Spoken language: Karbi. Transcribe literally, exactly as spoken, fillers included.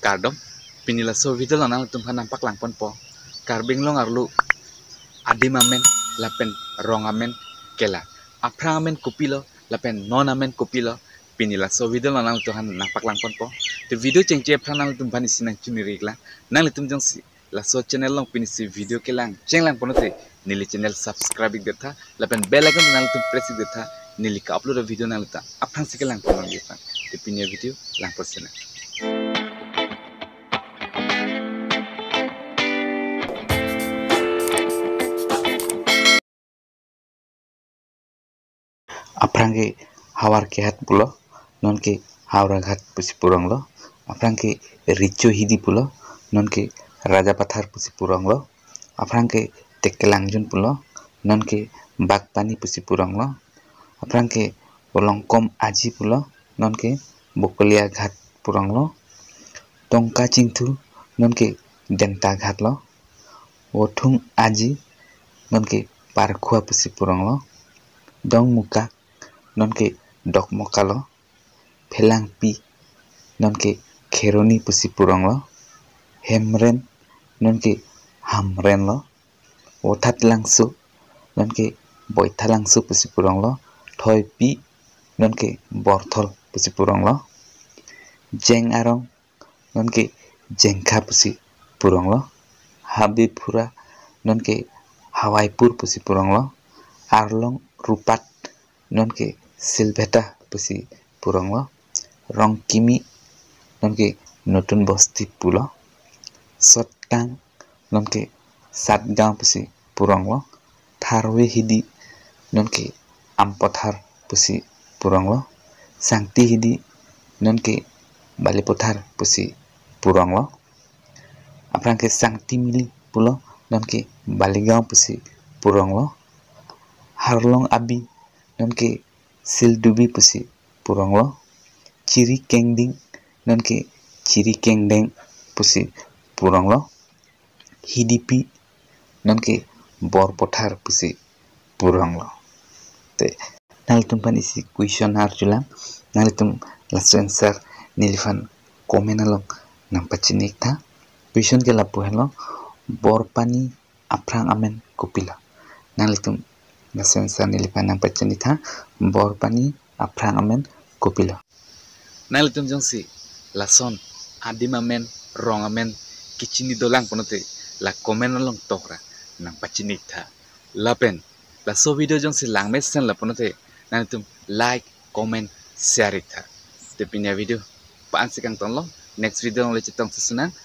Kardom, pini laso video along nanglitumphan nangpaklang ponpo Karbi Anglong arlo adim amen lapen rong amen kelang. Aphrang amen kopilo lapen non amen kopilo, pini laso video along nanglitumphan nangpaklang ponpo. Te video chengche aphrang nanglitumphan isi nangchini-iklang. Nanglitum jongsi laso channel along pini isi video kelang chenglang pulote neli channel subscribe-ik detha lapen bell icon nanglitum press-ik detha, neli ka-upload a-video nanglitum aphrangsi kelang pon nangji aphan. Te pini a-video lang pon sinang. Aphrang ke Howraghat pulo, non ke Howraghat pusi puronglo. Aphrang ke Richo Hidi pulo, non ke Rajapathar pusi puronglo. Aphrang ke Tekelangjun pulo, non ke Bagpani pusi puronglo. Aphrang ke Olongkom Aji pulo, non ke Bokolia Ghat puronglo. Tongka Chingthu, non ke Denta Ghat lo. Vothung Aji, non ke Parkhua pusi puronglo. Dongmukak, non ke Dokmoka lo. Phelangpi, non ke Kheroni pusi puronglo. Hemren, non ke Hamren lo. Vothatlangso, non ke Boithalangso pusi puronglo. Thoipi, non ke Borthol pusi puronglo. Jeng Arong, non ke Jengkha pusi puronglo. Habephura, non ke Hawaipur pusi puronglo. Arlong Rupat, non ke Silbheta pusi puronglo. Rongkimi, non ke Notun Bosti pulo. Sotkang, non ke Satgaon pusi puronglo. Tharve Hidi, non ke Ampothar pusi puronglo. Sangti Hidi, non ke Balipothar pusi puronglo. Aphrang ke Sangti Mili pulo, non ke Baligaon pusi puronglo. Harlong Abi, non ke Sildubi pusi puronglo. Chiri Kengding, non ke Chiri Kengdeng pusi puronglo. Hidipi, non ke Borpothar pusi puronglo. Te nanglitumphan isi question arjulang, nanglitum laso answer neliphan comment along nangpachini-iktha. Question ke lapu henlo, Borpani aphrang amen kopilo? Nanglitum laso answer neliphan nangpachini-iktha, Borpani aphrang amen kopilo? Nanglitum jongsi lason adim amen, rong amen kechini dolang pulote la comment along tokra nangpachini-iktha. Lapen laso video jongsi langmesen la pulote nanglitum like, comment, share-iktha. Te pini a-video pa-ansi kangtonlo, next video along le chetongsi sunang.